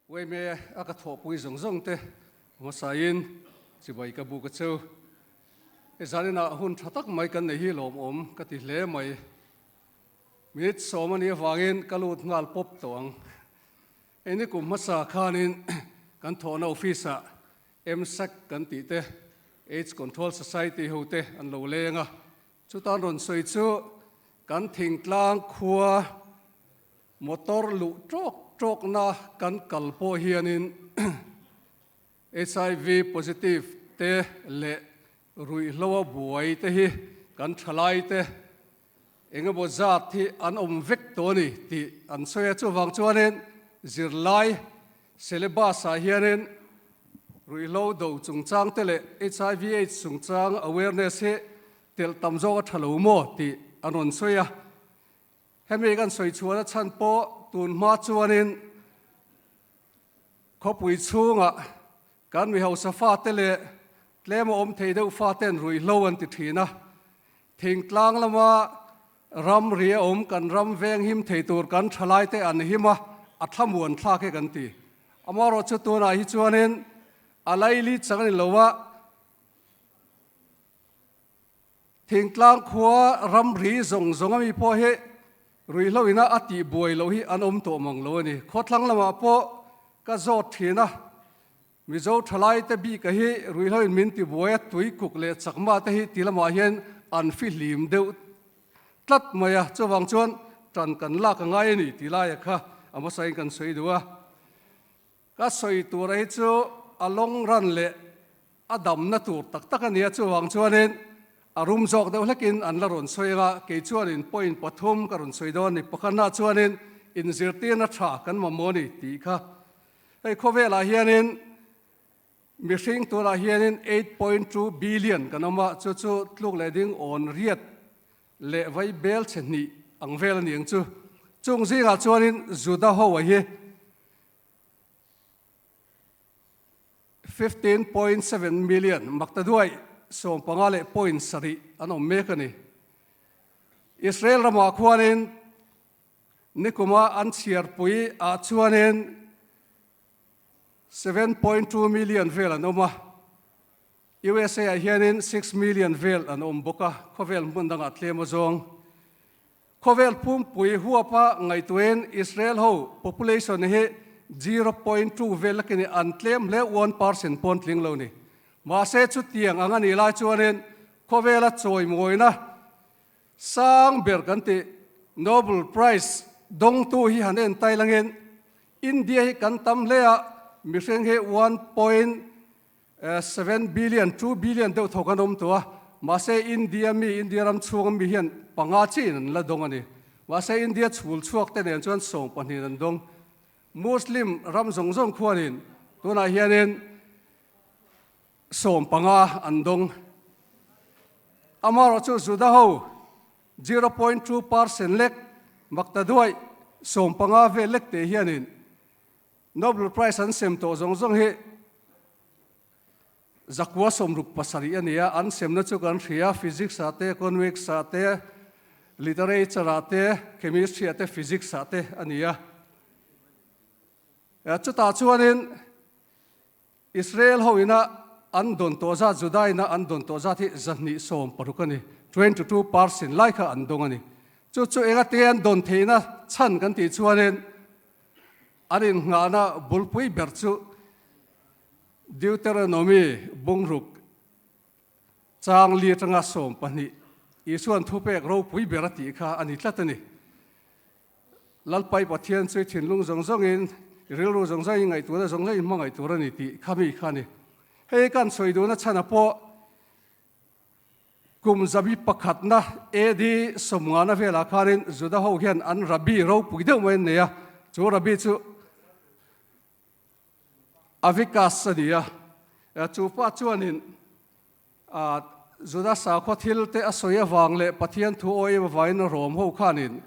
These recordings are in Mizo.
Uaime a ka thawhpui zawng zawng te hmasain chibai ka buk a cheu. He zaninah hun tha tak mai kan nei hi lawmawm ka ti hle mai. Minute sawm a nih avangin ka lut nghal pawp tawh ang. Hei ni kum hmasa khanin kan thawhna office ah MSAC kan tih te, AIDS Control Society ho te an lo leng a. Chutan rawn sawi chu kan thingtlang khua Motor luh tawk tawkna kan kal pawh hianin HIV positive te leh ruihhloa buai te hi kan thalai te eng emaw zat hi an awm vek tawh a ni tih an sawi a. Chuvang chuanin zirlai syllabus ah hianin ruihhlo do chungchang te leh HIV aids chungchang awareness hi telh tam zawk a tha lo maw tih an rawn sawi a. Hemi kan sawi chhuahna chhan pawh tun hma chuanin khawpui chhungah kan mi hausa fate leh tlem a awm thei deuh faten ruihhlo an ti thin a. Thingtlang lama ramri a awm kan ram veng him thei tur kan thalaite an him a, a thlamuan thlak hi kan ti. Amaherawhchu tunah hi chuanin a laili chang a ni lo a, Thingtlang khua ramri zawng zawng ami pawh hi ruihhlo ina a tih buai loh hi an awm tawh mang lo a ni. Khawthlang lamah pawh ka zawt thin a, Mizo thalai te bika hi ruihhlo in min ti buai a, tui kuk leh chakma te hi ti lamah hian an fihlim deuh tlat mai a, chuvang chuan tan kan lak a ngai a ni tih laia kha a hmasain kan sawi duh a. Ka sawi tura hi chu a long run leh a damna tur tak tak a nia, chuvang chuanin a rum zawk deuh hlekin an la rawn sawi anga kei chuanin point pathum ka rawn sawi dawn a ni. Pakhatna chuanin inzirtirna tha kan mamawh a ni tih kha. Hei khawvelah hianin mihring tunah hianin 8.2 billion kan awm a, chu chu tluk leh ding awn riat leh vai bel chhe hnih ang vel a ni ang chu. Chung zingah chuanin Juda ho a hi 15.7 million maktaduai sawmpanga leh point sarih an awm mek a ni. Israel ramah khuanin nikuma an chhiarpui ah chuanin 7.2 million vel an awm a, USA ah hianin 6 million vel an awm bawk a, khawvel hmun dangah tlem a zawng. Khawvel pumpui huapa ngaihtuahin Israel ho population hi 0.2 vel lakin an tlem hle 1% pawn tling lo ni. Mahse chutiang ang a nih lai chuanin khawvela chawimawina sang ber kan tih Nobel Prize dawngtu hi han en tai langin India hi kan tam hle a, mihring hi 1.7 billion, 2 billion deuh thawk an awm tawh a, mahse India mi, India ram chhunga mi hian panga chiin an la dawng a ni. Mahse India chhul chhuak te nen chuan sawng pahnihin an dawng. Muslim ram zawng zawng khuanin tunah hianin sawm panga an dawng. Amaherawhchu Juda ho 0.2 percent lek maktaduaih sawm panga vel lek te hianin Nobel Prize an sem tawh zawng zawng hi zakua sawmruk pasarih a ni a, an semna chu kan hria, Physics ah te, Economics ah te, Literature ah te, Chemistry ah te, Physics ah te a ni a. Chutah chuanin Israel ho ina an dawn tawh zat, Juda ina an dawn tawh zat hi zahnih sawm paruk a ni, 22% lai kha an dawng a ni. Chu chu engate an dawn theihna chhan kan tih chuanin An innghahna bulpui ber chu Deuteronomy bungruk chang li atanga 12 Isua'n thupek ropui ber a tih kha a ni tlat a ni. Lalpai Pathian chu i thinlung zawng zawngin, i rilru zawng zawngin, i ngaihtuahna zawng zawngin hmangaih tur a ni tih kha mi kha a ni. Hei kan sawi duhna chhanah pawh Kum zabi pakhatna AD sawmngana velah khanin Juda ho hian an rabbi ropui deuh mai an nei a, chu rabbi chu Avikas a ni a. Chu pa chuanin Juda sakhua thil te a sawi avang leh Pathian thu awi em avangin Rom ho khanin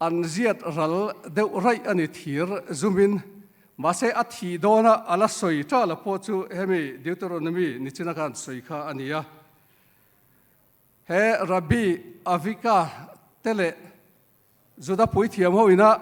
An ziat ral deuh raih a ni thir zumin, mahse a thih dawna a la sawi tala pawh chu hemi Deuteronomy nichina khan sawi kha a ni a. He Rabbi Avika te leh Juda puithiam ho ina.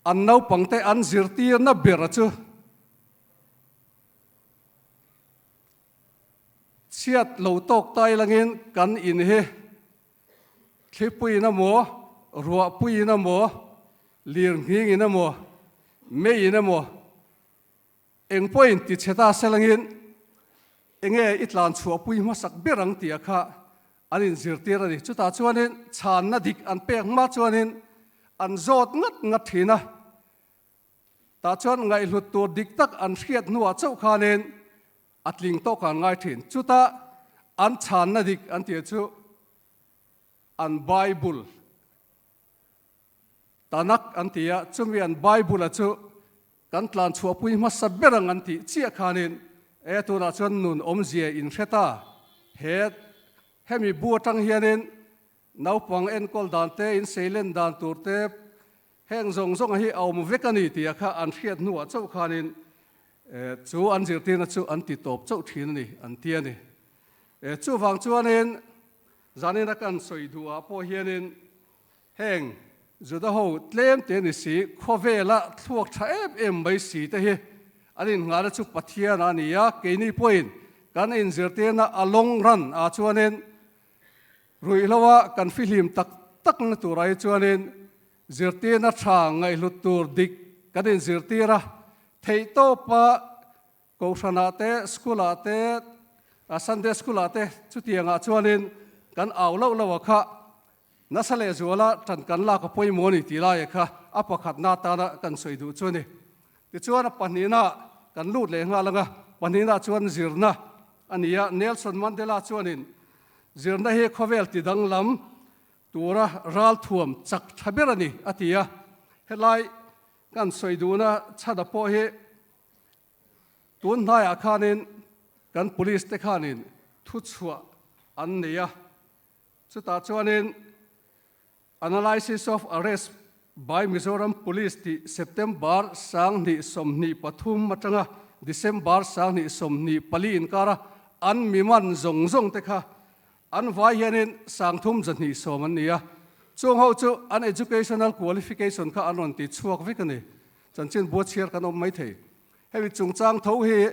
An naupangte an zirtirna bera chu chhiat lo tawk tai langin kan in hi thlipuiin emaw, ruahpuiin emaw, lirnghingin emaw, meiin emaw eng pawhin ti chhe ta se langin enge i tlan chhuahpui hmasak ber ang tia kha an inzirtir a ni. Chutah chuanin chhanna dik an pek hma chuanin an zawt ngat ngat thin a. Tah chuan ngaihhlut tur dik tak an hriat hnuah chauh khanin a tling tawk an ngai thin. Chuta an chhanna dik an tih chu an Bible Tanakh an ti a, chumi an Bible-a chu kan tlan chhuahpui hmasa ber ang an tih chiah khanin e tunah chuan nun awmzia in hre ta. He hemi bu atang hianin naupang enkawl dan te, inseilen dan tur te, Heng zawng zawng hi a awm vek a ni tia kha an hriat hnuah chauh khanin chu an zirtirna chu an ti tawp chauh thin a ni an ti a ni. Chuvang chuanin zanina kan sawi duhah pawh hianin heng Juda ho tlem te ni si khawvela thluak tha em em mai si te hi an innghahna chu Pathian a ni a, keini pawhin kan inzirtirna a long run ah chuanin Ruihhloa kan fihlim tak takna turah hi chuanin zirtirna tha ngaihhlut tur dik kan inzirtir a, theihtawpa Kohhranah te, School-ah te, Sunday School-ah te chutiangah chuanin kan au loh loh a kha nasa lehzuala ṭan kan lak a pawimawh a ni tih laia kha a pakhatna atana kan sawi duh chu a ni. Tichuan a pahnihna kan lut leh nghal ang a, pahnihna chuan zirna a ni a, Nelson Mandela chuanin Zirna hi khawvel ti danglam tura ralthuam chak tha ber a ni, a ti a. Helai kan sawi duhna chhana pawh hi tun hnaiah khanin kan police te khanin thuchhuah an nei a, chutah chuanin Analysis of Arrest by Mizoram Police tih September 2023 atanga December 2024 inkara an mi man zawng zawng te kha an vai hianin 3210 an ni a. Chung ho chu an educational qualification kha an rawn ti chhuak vek a ni. Chanchin bua chhiar kan awm mai thei. Hemi chungchang tho hi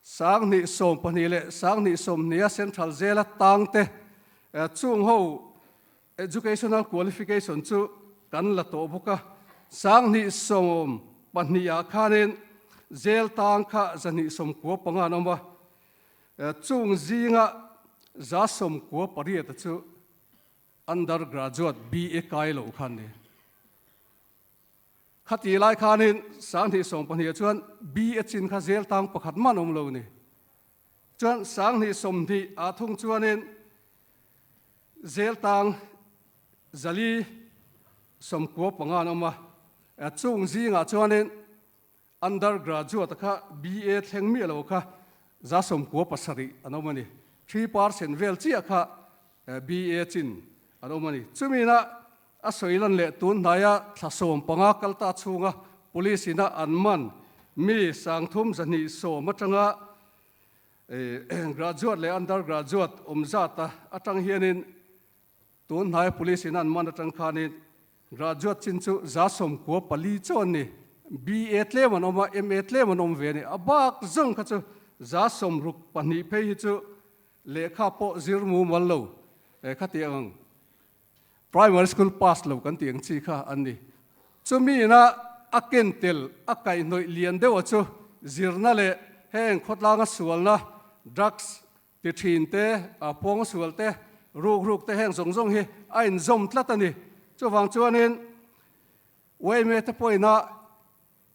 2012 leh 2020 a Central Jail-a tangte chung ho Educational qualification chu kan la tawh bawk a, 2012 ah khanin jail tang kha 295 an awm a, chung zinga 98 a chu undergraduate BA kai lo kha an ni. Khati lai khanin 2012 ah chuan BA chin kha jail tang pakhat man awm lo ni. Chuan 2020 ah thung chuanin Zeltang 495 an awm a, chung zingah chuanin undergraduate kha BA thleng miah lo kha 97 an awm a ni. 3% vel chiah kha BA chin an awm a ni. Chumina a sawi lan leh tun hnaia thla 15 kal ta chhunga police ina an man mi 3210 atanga Graduate leh undergraduate awm zat a atang hianin tun hnaia police in an man atang khanin graduate chin chu 94 chaw an ni. BA tlem an awm a, MA tlem an awm ve a ni. A bak zawng kha chu 62 phei hi chu lehkha pawh zir mumal lo khatiang ang. Primary school pass lo kan tih ang chi kha an ni. Chumi ina a ken tel a kaihhnawih lian deuha chu zirna leh heng khawtlanga sualna, drugs ti thin te, pawng sual te, ruk ruk te heng zawng zawng hi a inzawm tlat a ni. Chuvang chuanin yma te pawhina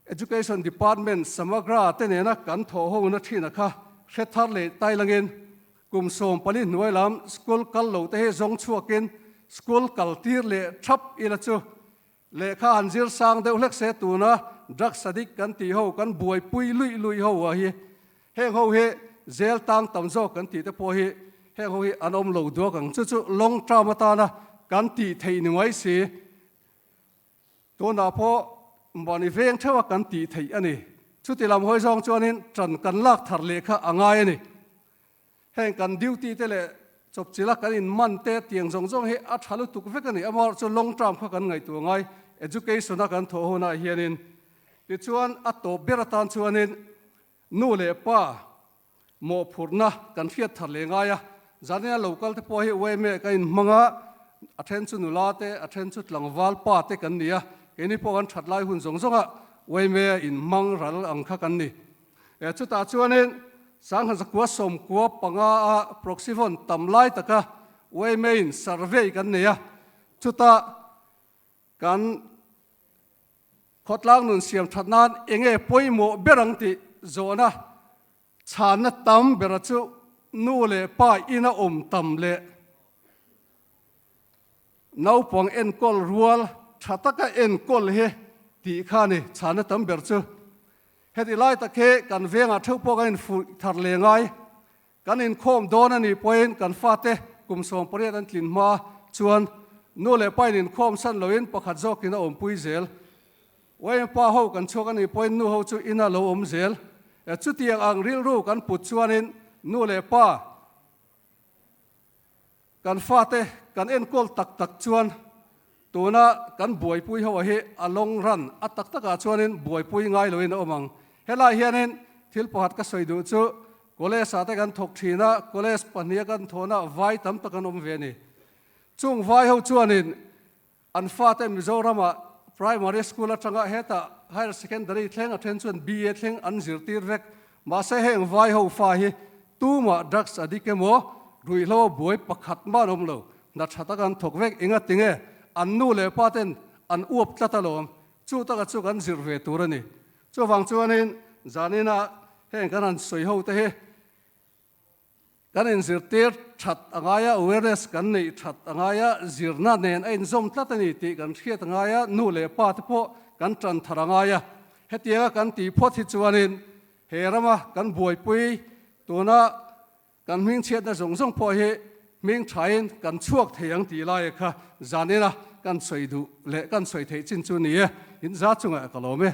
Education Department Samagra te nena kan thawh hona thina kha hre thar leh tai langin kum 14 hnuai lam school kal lo te hi zawng chhuakin school kal tir leh thap ila chu lehkha han zir sang deuh hlek se tuna drugs addict kan tih ho kan buaipui luih luih ho a hi heng ho hi zel tang tam zawk kan tih te pawh hi heng ho hi an awm lo duak ang chu chu long term atana kan tih theih ni mai si. Tunah pawh mahni veng theuha kan tih theih a ni. Chuti lam hawi zawng chuanin ṭan kan lak thar leh kha a ngai a ni. Heng kan duty te leh chawpchilha kan inman te tiang zawng zawng hi a ṭha lutuk vek a ni. Amaherawhchu long term kha kan ngaihtuah ngai. Education a kan thawh hunah hianin. Tichuan a tawp ber atan chuanin nu leh pa mawhphurhna kan hriat thar leh ngai a, zanina lo kal te pawh hi yma ka inhmang a, a then chu nula te, a then chu tlangval pa te kan ni a, keini pawh kan that lai hun zawng zawng ah yma inhmang ral ang kha kan ni. Chutah chuanin Sangha zakua 95 a proxyphone tam lai taka yma in survey kan nei a, chutah kan Khawtlang nun siam that nan enge pawimawh ber ang tih zawhna chhanna tam bera chu nu leh pa ina awm tam leh naupang enkawl rual tha taka enkawl hi tih kha a ni chhanna tam ber chu. Heti lai tak hi kan vengah theuh pawh kan infuih thar leh ngai. Kan inkhawm dawn a nih pawhin kan fate kum 18 an tlin hma chuan nu leh pain inkhawm san loin pakhat zawkin a awmpui zel. Uaim pa ho kan chhuak a nih pawhin nu ho chu ina lo awm zel. Chutiang ang rilru kan put chuanin nu leh pa Kan fate kan enkawl tak tak chuan tuna kan buaipui ho hi a long run a tak takah chuanin buaipui ngai loin a awm ang. Helai hianin thil pakhat ka sawi duh chu college ah te kan thawk thin a, college pahniha kan thawhna vai tam tak an awm ve a ni. Chung vai ho chuanin An fate Mizoramah Primary School atanga hetah Higher Secondary thleng a then chuan BA thleng an zirtir vek. Mahse heng vai ho fa hi tumah drugs addict emaw ruihhlo buai pakhat mah an awm lo. Hna tha tak an thawk vek. Enga tinge an nu leh pa ten an uap tlat alawm. Chu taka chu kan zir ve tur a ni. Chuvang chuanin zaninah heng kan han sawi ho te hi Kan inzirtir that a ngai a, awareness kan neih that a ngai a, zirna nen a inzawm tlat a ni tih kan hriat a ngai a, nu leh pa te pawh kan tan thar a ngai a. Hetianga kan tih phawt hi chuanin he rama kan buaipui tuna kan hmingchhiatna zawng zawng pawh hi hming thain kan chhuak thei ang tih lai kha zanina kan sawi duh leh kan sawi theih chin chu ni e. Inza chungah ka lawm e.